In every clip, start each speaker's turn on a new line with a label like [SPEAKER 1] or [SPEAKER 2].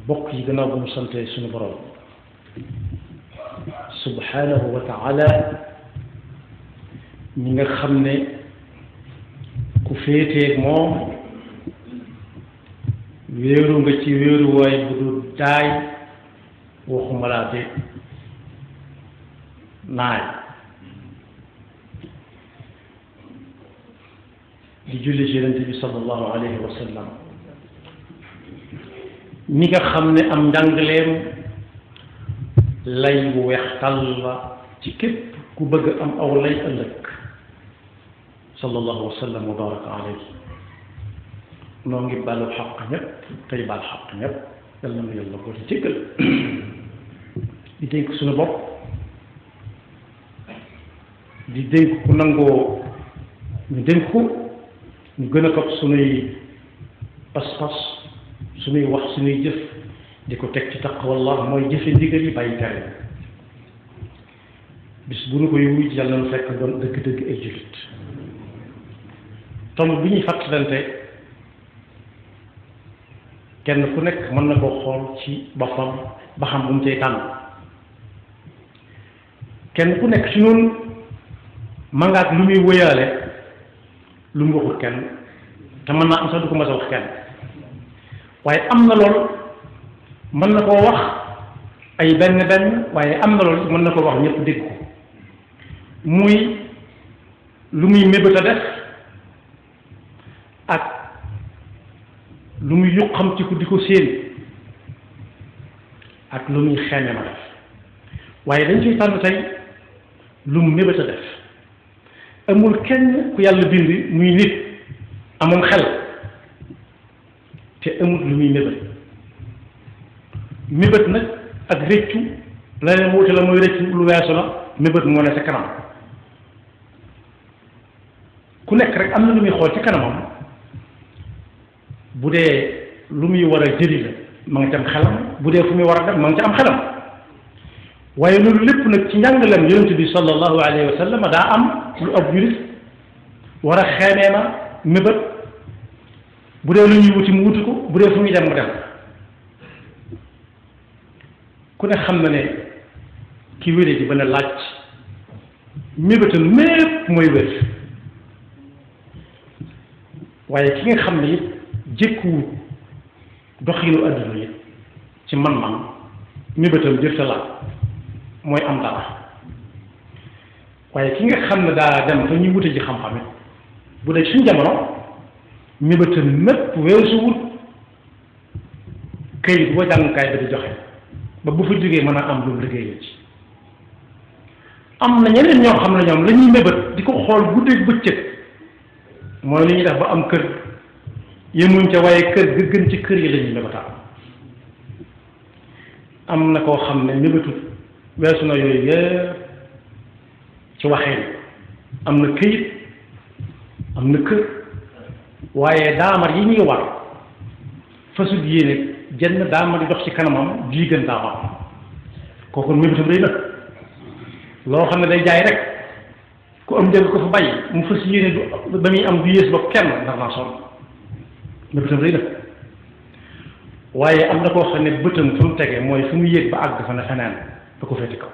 [SPEAKER 1] bokk yi gannaaw bu mu sante suñu borom subhanahu wa taala ñi nga xam ne ku féeteeg moom wéeru nga ci wéeruwaay bu dul daay waxumalaate naay di julli ci yonent bi sallallahu alayhi wa sallam mi nga xam ne am njàngaleem lay bu weex tàll la ci képp ku bëgg am aw lay ëllëg sallallahu wa sallam wa baraka alayhi noo ngi balu xaq ñëpp tey bal xaq ñëpp yàlla na yàlla ko ci jéggal di dénk suñu bopp di dénk ku nangoo ñu dénk ko ñu gën a topp suñuy pas-pas suñuy wax suñuy jëf di ko teg ci taqwallah mooy jëfe ndigal yi bàyyi tere bis bu ñu koy wuy yàlla na fekk doon dëgg-dëgg ay jullit tomb bi ñuy fàttalante kenn ku nekk mën na koo xool ci boppam ba xam bu mu cay tànn kenn ku nekk ci noonu mangaat lu muy wëyaale lu mu waxul kenn te mën naa am sax du ko mas a wax kenn waaye am na lool mën na koo wax ay benn benn waaye am na lool mën na koo wax ñëpp dégg ko muy lu muy mébét a def ak lu muy yuqam ci ko di ko séen ak lu muy xeeme ma def waaye dañ ciy tànn tey lu mu mébét a def amul kenn ku yàlla bind muy nit amul xel te amul lu muy mébét mébét nag ak réccu la leen wuute la mooy réccu lu weesu la mébét moo ne sa kanam ku nekk rek am na lu muy xool ci kanamam bu dee lu muy war a jëri la ma nga ci am xelam bu dee fu muy war a def ma nga ci am xelam waaye loolu lépp nag ci njàngaleem yonent bi sallallahu alayhi wa sallam daa am lu ab jurit war a xeemee ma mébét bu dee lu ñuy wuti mu wuti ko bu dee fu muy dem mu dem ku ne xam na ne ki wéré ji ba ne laaj mébétam mépp mooy wér waaye ki nga xam ne it jékkuwut doxinu adduna it ci man-man mébétam jëf la mooy am dara waaye ki nga xam ne daa dem fa ñuy wute ji xam-xam it bu dee suñ jamono mébétam mépp weesu wut këyit boo jàngukaay ba di joxe ba bu fa jógee mën a am lu liggéey ci am na ñeneen ñoo xam ne ñoom la ñuy mébét di ko xool guddeeg bëccëg mooy li ñuy def ba am kër yemuñ ca waaye kër ga gën ci kër yi la ñuy mébétaal am na koo xam ne mébétut weesu na yooyu yëpp ci waxee am na këyit am na kër waaye daamar yi ñuy war fasut yéene jenn daamar di dox ci kanamam bii gën daamar kooku mébétam day nag loo xam ne day jaay rek ku am njëg ko fa bàyyi mu fas yéene du ba muy am du yées ba kenn ndax naa sonn mébétam day nag waaye am na koo xam ne bëtam fu mu tege mooy fu mu yéeg ba àgg fa ne feneen da ko féeti kaw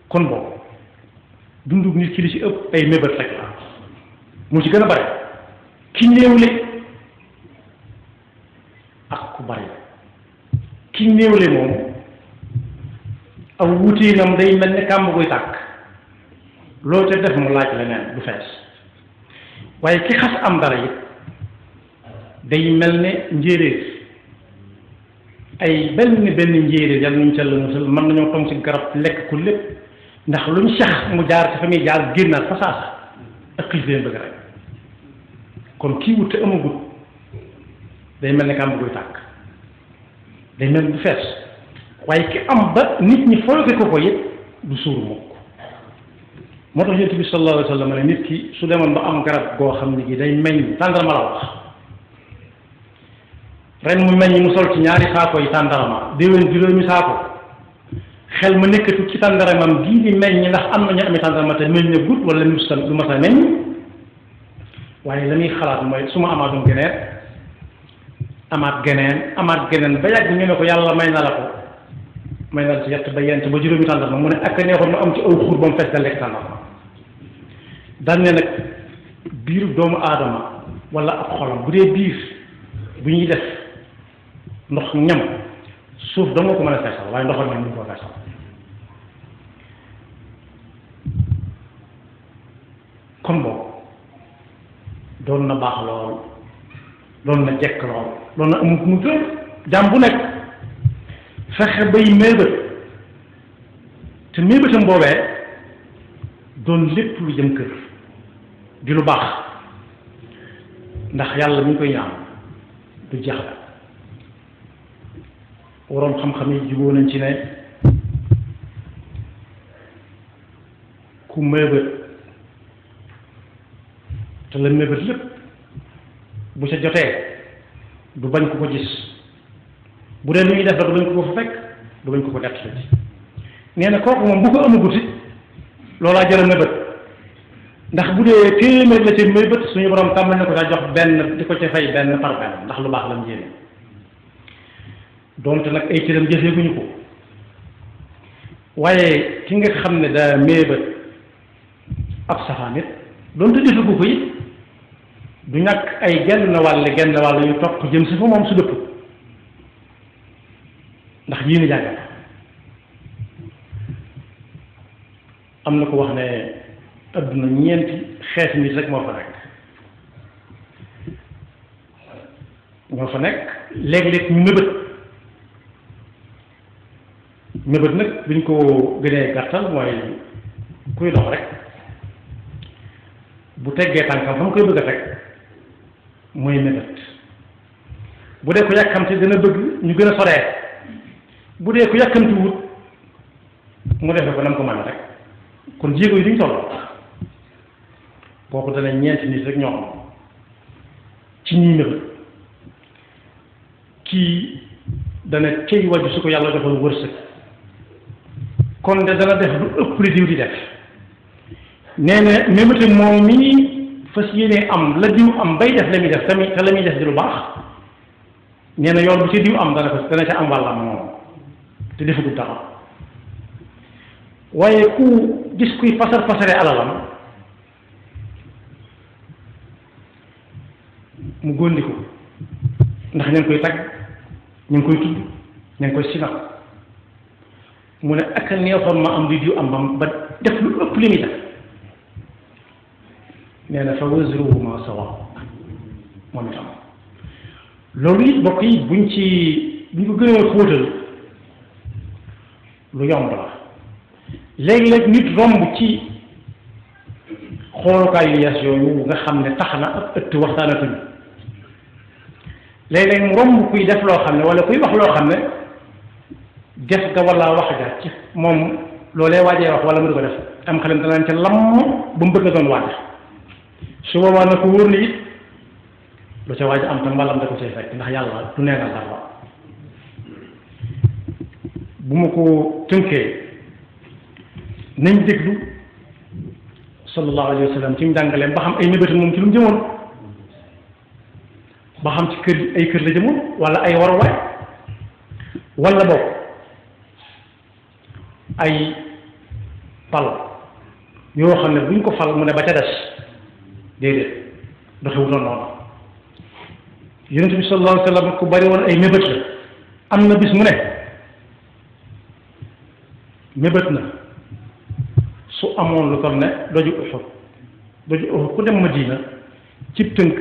[SPEAKER 1] kon boobu dundu nit ki li ci ëpp ay mébét rek la mu ci gën a bare ki néewle ak ku bare ki néewle moom aw wutiinam day mel ni kàmb guy tàkk loolu te def mu laaj leneen du fees waaye ki xas am dara it day mel ne njéeréer ay benn njéeréer yàlla nuñ ca la musal mën nañoo tom ci garab lekk ko lépp ndax luñ sax mu jaar ci fa muy jaar génnaat fa saasa ak xiif leen bëgg rek kon kii wut te amagut day mel ne kàmb guy tàkk day mel du fees waaye ki am ba nit ñi fooge ko it du suur mukk moo tax yonent bi sallallahu alayhi wa sallam ne nit ki su demoon ba am garab goo xam ne gi day meññ tàndarma la wax ren mu meññ mu sol ci ñaari saako yi tàndarma déwén juróomi saako xel ma nekkatu ci tàndaramam gii di meññ ndax am na ñu amee tàndarma te meññ gut wala lu mas a meññ waaye la muy xalaat mooy su ma amaatum geneer amaat geneen ba yàgg ñu ne ko yàlla may na la ko may na la ci yett ba yent ba juróomi tàndarma mu ne ak neexoon ma am ci aw xur ba mu fees da lekk tàndarma daan ne nag biiru doomu aadama wala ak xolam bu dee biir bu ñuy def ndox ñam suuf doo nga ko mën a feesal waaye ndoxal ñam ñu ko feesal kon boobu doon na baax lool doon na jekk lool doon na amul mu gën jàmm bu nekk fexe bay mébét te mébétam boobee doon lépp lu jëm kër di lu baax ndax yàlla mi ngi koy ñaan du jeex la waroom xam-xam yi juboo nañ ci ne ku mébét te la mébét lépp bu ca jotee du bañ ko ko gis bu dee lu ñuy def la du bañ ko ko fa fekk du bañ ko ko dett ci nee na kooku moom bu ko amaguti loolaa jëra mébét ndax bu dee téeméer la ca mébét suñu borom tàmbali na ko daa jox benn di ko ca fay benn par benn ndax lu baax la mu yéene doonte nag ay cëram jëfeeguñu ko waaye ki nga xam ne daa mébét ab safaan it doonte defagu ko it du ñàkk ay genn wàll yu topp jëm si fa moom su dëpp ndax yéen jàngal am na ko wax ne adduna ñeenti xeeti nit rek moo fa nekk léeg-léeg ñu mébét nag buñ ko gënee gàttal mooy kuy dox rek bu teggee tànkam fa mu koy bëgg a teg mooy mébét bu dee ko yàkkamti dana bëgg ñu gën a soree bu dee ko yàkkamti wut mu defe ko nam ko mën rek kon jéego yi duñ tolloo kooku dana ñeenti nit rek ñoo xam ci ñuy mébét kii dana cëy waju su ko yàlla joxoon wërsëg kon de dana def lu ëpp li diw di def nee na mébétam moom mii fas yéene am la diw am bay def la muy def tamit te la muy def di lu baax nee na yoon bu ci diw am dana ca am wàllam moom te defagul dara waaye ku gis kuy pasare alalam mu góndi ko ndax ña ngi koy tagg ñu ngi koy tudd ñu ngi koy sinap mu ne ak a neexoon ma am li diw am ba def lu ëpp li muy def nee na fa wazruhuma sawa moom itam loolu it bokk yi buñ ko gën a xóotal lu yomb la léegi-léeg nit romb ci xoolukaayu yees yooyu nga xam ne tax na ak ëtt waxtaanatuñu léeg-léeg mu romb kuy def loo xam ne wala kuy wax loo xam ne def ga wala wax ga ci moom loolee waajee wax wala mu di ko def am xelam danaan ca lamm ba mu bëgg a doon waaj su boobaa na ko wóor ni it lu ca waaj am tam mbalam da ko cay fekk ndax yàlla du neenal dara bu ma ko tënkee nañ déglu sallallahu alayhi wa sallam ci njàngaleem ba xam ay mébétam moom ci lu mu jëmoon ba xam ci kër la jëmoon wala ay waruwaay wala boog ay pal yoo xam ne buñ ko fal mu ne ba ca des déedéet doxewutoon noonu yonent bi sallallahu alayhi wa sallam ku bari woon ay mébét la am na bis mu ne mébét na su amoon lu toll ne doju Uhud ku dem Madina cib tënk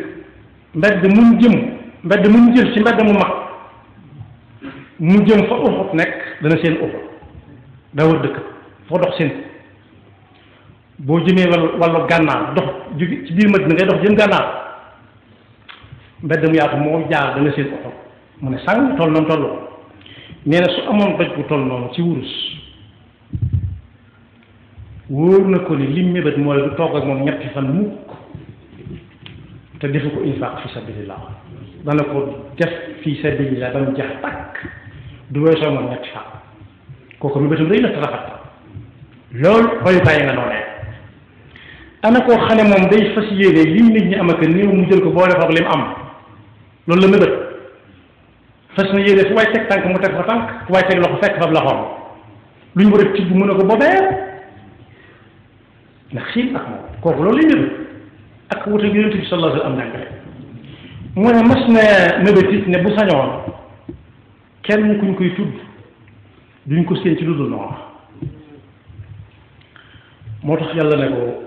[SPEAKER 1] mbedd mu jël ci mbedd mu mag mu jëm fa Uhud nekk dana seen Uhud daa wër dëkk foo dox seen boo jëmee wàllu gànnaar dox jóge ci biir Madina ngay dox jëm gànnaar mbedd mu yaatu moo jaar dana seen Uhud mu ne sàng toll noonu toll nee na su amoon doj bu toll noonu ci wurus wóor na ko ni lim mébét mooy du toog ak moom ñetti fan mukk te defu ko infaq fi sabilillah dana ko def fi sabilillah ba mu jeex takk du weesoo moom ñetti fan kooku mébétam day na te rafet loolu royukaay nga noonee ana koo xam ne moom day fas yéene lim nit ñi am ak néew mu jël ko boole foog lim am loolu la mébét fas na yéene fu waay teg tànk mu teg fa tànk fu waay teg loxo fekk fa loxoom lu ñu war a tibb mën a ko bobeer ndax xiin ak moom kooku loolu lay mébét ak wuute gi yonent bi sallallahu alayhi wa sallam am njàngale mu ne mas na mébét it ne bu sañoon kenn kuñ koy tudd duñ ko séen ci lu dul noonu moo tax yàlla ne ko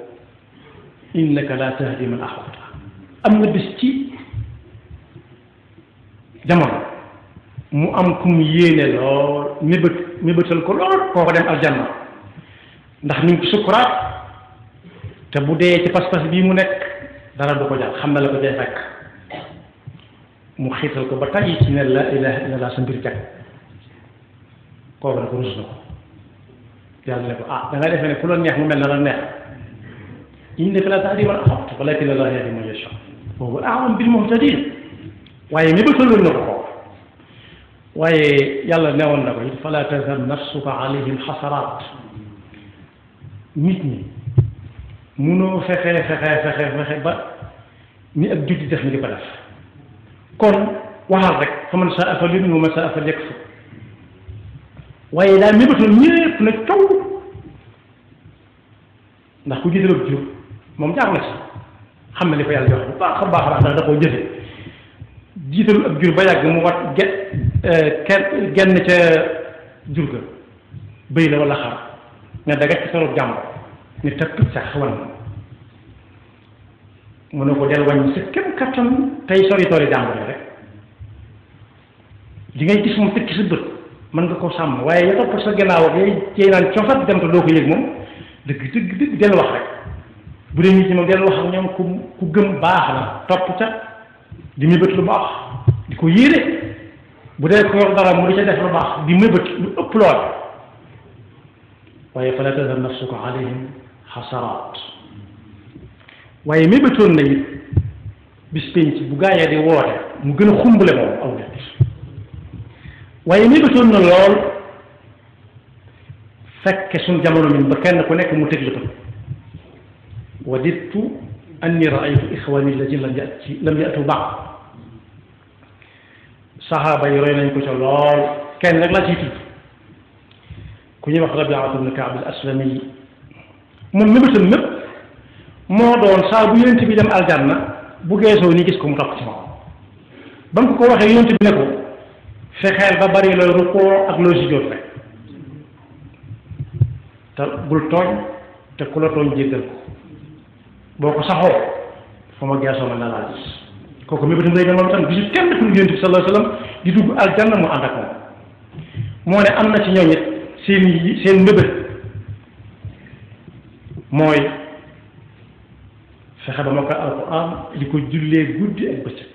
[SPEAKER 1] innaka la tahdi man ahbabta am na bis ci jamono mu am ku mu yéene lool mébétal ko lool kooko dem aljanna ndax mi ngi ci sukkuraat te bu dee ci pas-pas bii mu nekk dara du ko jàll xam na la ko dee fekk mu xiital ko ba tàyyi ci ne la ilaha illallah sa mbir jag kooku ne ko rus na ko yàlla ne ko ah da nga defee ne ku la neex mu mel na la neex innaka laa tahdii man ahbabta walaakinna llaaha yahdii man yashaa wa huwa a'lamu bil muhtadiin waaye mébétaloon na ko ko waaye yàlla newoon na ko it falaa tazhab nafsuka alayhim hasaraat nit ñi munoo fexe ba ni ak juddi def ni di ko def kon waxal rek fa man saa falyu'min wa man saa falyakfur waaye daa mébétoon ñépp na coow ndax ku jiital ak jur moom jaar na ci xam na li ko yàlla jox bu baax a baax ndax da koo jëfe jiitalu ak jur ba yàgg mu wat genn ca jur ga bëy la wala xar nga daga ci solo jàmbur ni tëpp sax wan mu ne ko del wàññi sa kem kattan tey sori tooli jàmbur rek li ngay gis moom tëkki sa bët mën nga ko sàmm waaye ya topp sa gannaaw ak yay naan cofat dem te doo ko yëg moom dëgg del wax rek bu dee nit ñi moom del wax ak ñoom ku gëm baax na topp ca di mébét lu baax di ko yéene bu dee ko yor dara mu di ca def lu baax di mébét lu ëpp lool waaye fala tazhab nafsuka alayhim hasaraat waaye mébétoon na it bis penc bu gaayee di woote mu gën a xumbale moom aw nit waaye mébétoon na lool fekke suñ jamono ñun ba kenn ku nekk mu tëj la tam wadittu anni raaytu ixwani alladina lam yatu ba'd saxaaba yi roy nañ ko ca lool kenn rek laa ciy tudd ku ñuy wax Rabiatu bnu Kaab al Aslami moom mébétam mépp moo doon saa bu yonent bi dem aljanna bu geesoo ni gis ko mu topp ci moom ba mu ko waxee yonent bi ne ko fexeel ba bari looy rukkoo ak looy sujjóot rek te bul tooñ te ku la tooñ jéggal ko boo ko saxoo fa ma geesoo man na laa gis kooku mébétam day moom itam gisul kenn ku yonent bi sallallahu alayhi wa sallam di dugg aljanna mu ànd ak moom moo ne am na ci ñoom it seen mébét mooy fexe ba mokkal alquran di ko jullee guddi ak bëccëg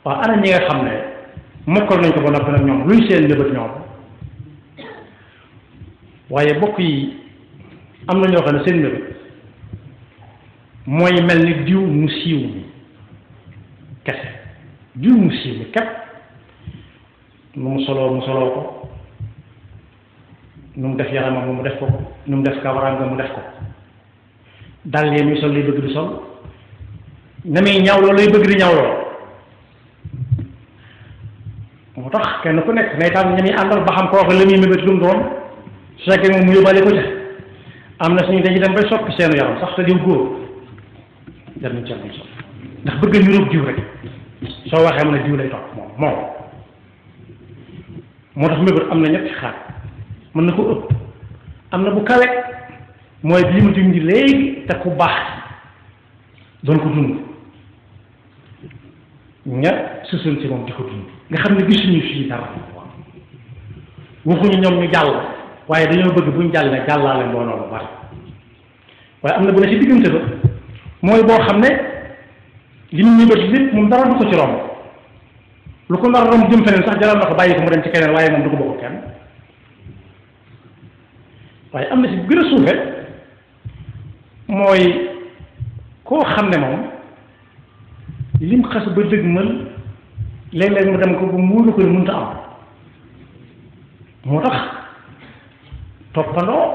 [SPEAKER 1] waaw ana ñi nga xam ne mokkal nañ ko ba noppi nag ñoom luy seen mébét ñoom waaye bokk yi am na ñoo xam ne seen mébét mooy mel ni diw mu siiw mi kese diw mu siiw mi képp nu mu soloo ko nu mu def yaramam mu def ko nu mu def kawaraam nga mu def ko dal yi muy sol lay bëgg di sol na muy ñawloo lay bëgg di ñawloo moo tax kenn ku nekk nay tànn ña muy àndal ba xam koo xam la muy mébét lu mu doon su fekkee moom mu yóbbaale ko ca am na suñu dañuy dem bay soppi seenu yaram sax te diw góor jar nañ sol ndax bëgg ñu róog diw rek soo waxee mën a diw lay topp moom moo tax mébét am na ñetti xaaj mën na ko ëpp am na bu kawe mooy bi mu dindi léegi te ku baax doon ko dund ña sësoon ci moom di ko dund nga xam ne gisuñu fii dara waxuñu ñoom ñu jàll waaye dañoo bëgg buñ jàll ne jàllaale mbooloo bu bari waaye am na bu ne ci diggante ba mooy boo xam ne li mu ñëbët lépp moom dara du ko ci romb lu ko nar romb jëm feneen sax jaral na ko bàyyi ko mu dem ci keneen waaye moom du ko bokk kenn waaye am na ci gën a suufe mooy koo xam ne moom lim xas ba dëgg mën léeg-léeg mu dem ko ba muuru ko ne mënta am moo tax toppandoo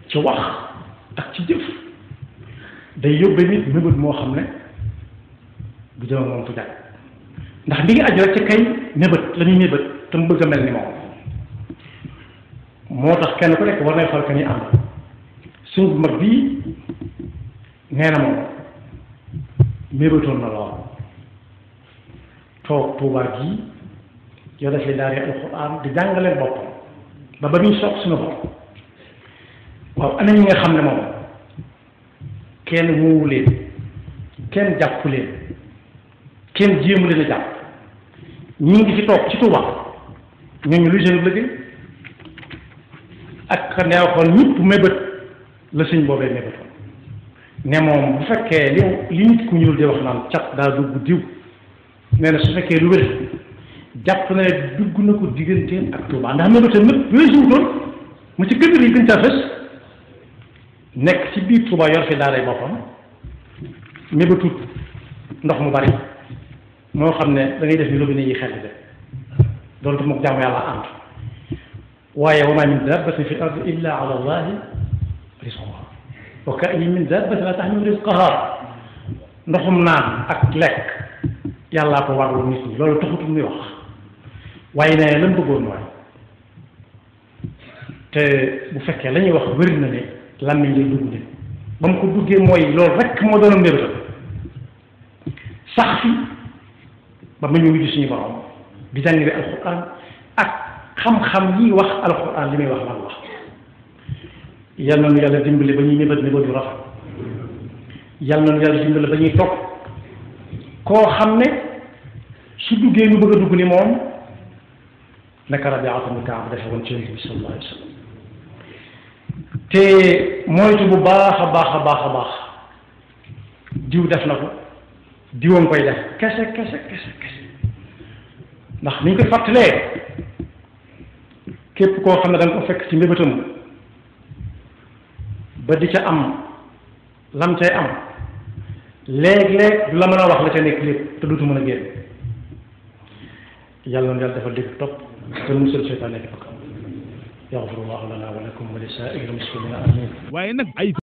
[SPEAKER 1] ci wax ak ci jëf day yóbbe nit mébét moo xam ne bu jëm moom fu jàpp ndax mi ngi aju rek ci kay mébét la ñuy mébét te mu bëgg a mel ni moom moo tax kenn ku nekk war nay xool ka ñuy ànd suñ bu mag bii nee na moom mébétoon na lool toog Tuubaa gii yow dafay daari alxuraan di jàngaleen boppam ba muy soog suñu bopp waaw ana ñi nga xam ne moom kenn moowu leen kenn jàpp leen kenn jéemu leen a jàpp ñi ngi ci toog ci Tuubaa ñooñu luy seen liggéey ak neexoon ñëpp mébét la sëñ boobee mébétoon ne moom bu fekkee li nit ku ñuul di wax naan cat daa dugg diw nee na su fekkee lu wér jàpp na ne dugg na ko digganteen ak Tuubaa ndax mébétam nëpp yooyu suutoon mu ci gën yi gën caa fës nekk ci biir Tuubaa yor fi daaray boppam mébétut ndox mu bari moo xam ne da ngay def ni robinet yi xel de loolu te mook jaamu yàlla ànd waaye wa maa min daabbatin fi l-ardi illa ala allahi rizquha wa ka'ayyin min daabbatin laa tahmilu rizqaha ndoxum naan ak lekk yàllaa ko warlu nit ñi loolu taxutul muy wax waaye ne lan bëggoon mooy te bu fekkee la ñuy wax wér na ne làmmiñ lay dugg de ba mu ko duggee mooy loolu rek moo doon mbébétam sax fi ba ma ñu wujj suñu borom di jàngale alxuraan ak xam-xam yi wax alxuraan li muy wax lan wax yal na nu yàlla dimbali ba ñuy mébét mébét yu rafet yal na nu yàlla dimbali ba ñuy topp koo xam ne su duggee ñu bëgg a dugg ni moom naka Rabi'atu bnu Ka'b defe woon ci Yonent bi sallallahu alayhi wa sallam te moytu bu baax a baax a baax a baax diw def na ko diwam koy def kese ndax ni ñu koy fàttalee képp koo xam ne da nga ko fekk ci mbébétam ba di ca am lam cay am léeg-léeg du la mën a wax la ca nekk lépp te duutu mën a génn yàlla na yàlla dafa dégg topp te musal seytaan nekk bakam yaxfirullahu lana wa lakum wa li saa'iril muslimina amin.